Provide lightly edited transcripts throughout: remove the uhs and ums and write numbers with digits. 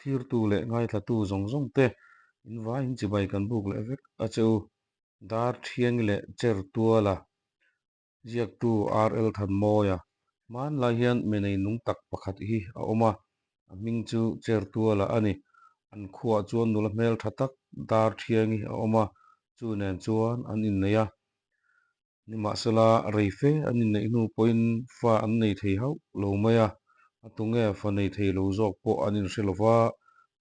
Thlirtu leh ngaithlatu zawng zawng te in vaiin chibai kan buk leh vek a che u. Dar Thiangi leh Cher Tuala ziaktu RL Thanmawia hmanlai hian mi nung tak pakhat hi a awm a, a hming chu Cher Tuala a ni. An khuaah chuan nula hmel tha tak Dar Thiangi a awm a, chu nen chuan an innei a. Nimahsela, rei fe an inneih hnu pawhin fa an nei thei hauh lo mai a, a tunge fa nei thei lo zawk pawh an inhre lo va,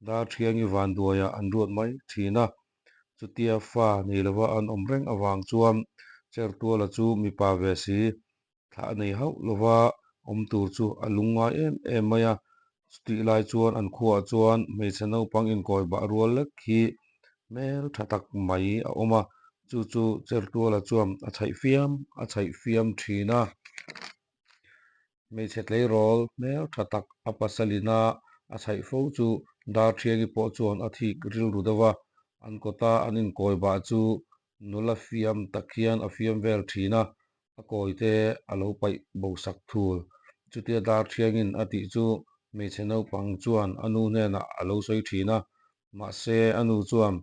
Darthiangi vanduaiah an ruat mai thin a. Chutia fa nei lova an awm reng avang chuan Chertuala chu mipa ve si, thlah a nei hauh lo va, awm tur chu a lungngai em em mai a. Chutih lai chuan an khuaah chuan hmeichhe naupang inkawi bah rual lek hi hmel tha tak mai a awm a, chu chu Chertuala chuan a chhaih fiam a chhaih fiam thin a. Hmeichhe tleirawl hmel tha tak a pasalina a chhaih fo chu Darthiangi pawh chuan a thik rilru deuh a, an kawta an inkawi bah chu nula fiam tak hian a fiam vel thin a, a kawite a lo paih bo sak thul. Chutia Darthiangin a tih chu hmeichhe naupang chuan a nu hnenah a lo sawi thin a, mahse a nu chuan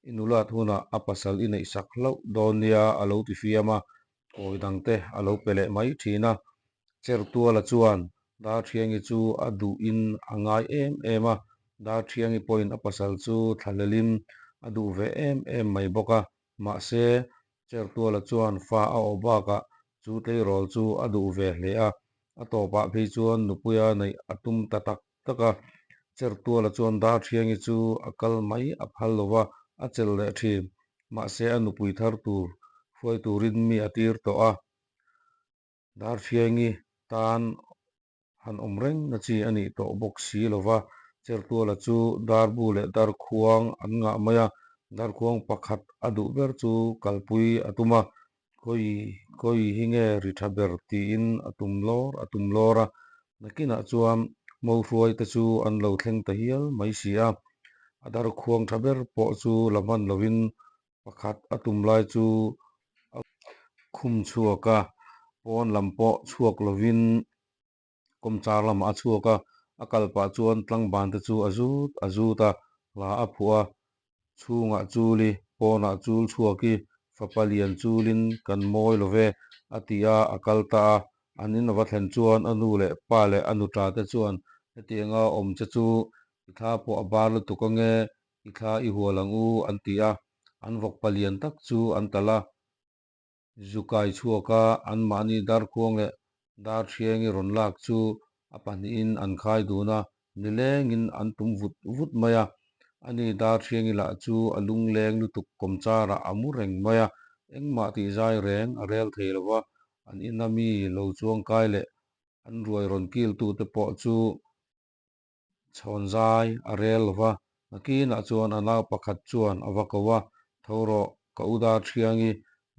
i nulat hunah a pasal i neih sak hlauh dawn nia a lo ti fiam a, kawi dangte a lo pe leh mai thin a. Chertuala chuan Darthiangi chu a duhin a ngai em em a, Darthiangi pawhin a pasal chu thlahlelin a duh ve em em mai bawk a, mahse Chertuala chuan fa a awh bakah chu tleirawl chu a duh ve hle a, a tawpah phei chuan nupuia neih a tum ta tak tak a. Chertuala chuan Darthiangi chu a kal mai a phal lo va, a chelh leh thin. Mahse a nupui thar tur hruai turin mi a tir tawh a. Darthiangi tan han awm reng na chi a nih tawh bawk si lo va, Chertuala chu darbu leh darkhuang an ngah mai a, darkhuang pakhat a duh ber chu kalpui a tum a, khawi khawi hi nge ri tha ber tiin a tum lawr a tum lawr a, nakinah chuan Mohruai te chu an lo thleng ta hial mai si a, a darkhuang tha ber pawh chu la hman lovin Pakhat a tum lai chu a khum chhuak a, pawn lam pawh chhuak lovin kawmchar lamah a chhuak a, a kal pah chuan tlangban te chu a zut a zut a, hla a phuah a, chhungah chul i, pawnah chul chhuak i, fapa lian chulin kan mawi lo ve a ti a, a kal ta a, an in ava thlen chuan a nu leh pa leh a nuta te chuan hetianga awm che chu i thla pawh a bar lutuk ange I thla i hual ang u an ti a, an vawk palian tak chu an talh a, zu kai chhuak a, anmahni darkhuang leh darthiangi rawn lak chu a pahnihin an khai dun a, nilengin an tum vut vut mai a. Ani darthiangi lah chu a lungleng lutuk kawmcharah a mu reng mai a, engmah tihzai reng a rel thei lo va, an ina mi lo chuangkai leh an ruai rawn kiltute pawh chu Chhawn zai a rel lo va, nakinah chuan a nau pakhat chuan a va ko a, Tho rawh, ka u dar thiangi,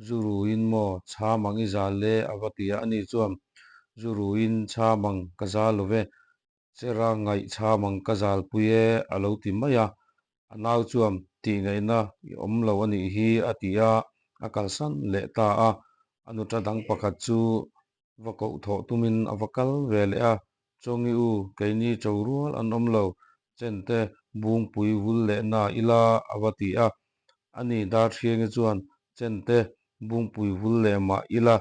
zu ruin maw chham ang i zal le a va ti a, ani chuan, Zu ruin chham ang ka zal lo ve, chera ngaih chham ang ka zal pui e a lo ti mai a, a nau chuan, Tih ngaihna i awm lo a nih hi a ti a, a kalsan leh ta a, a nuta dang pakhat chu va koh thawh tumin a va kal ve leh a, Chawngi u, keini cho rual an awm lo, chente bungpui vul leh na ila a va ti a. Ani Darthiangi chuan, Chente bungpui vul leh mah ila,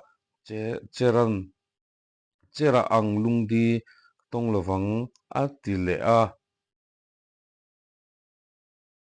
che cheran chera ang lungdi ka tawng lovang a ti leh a.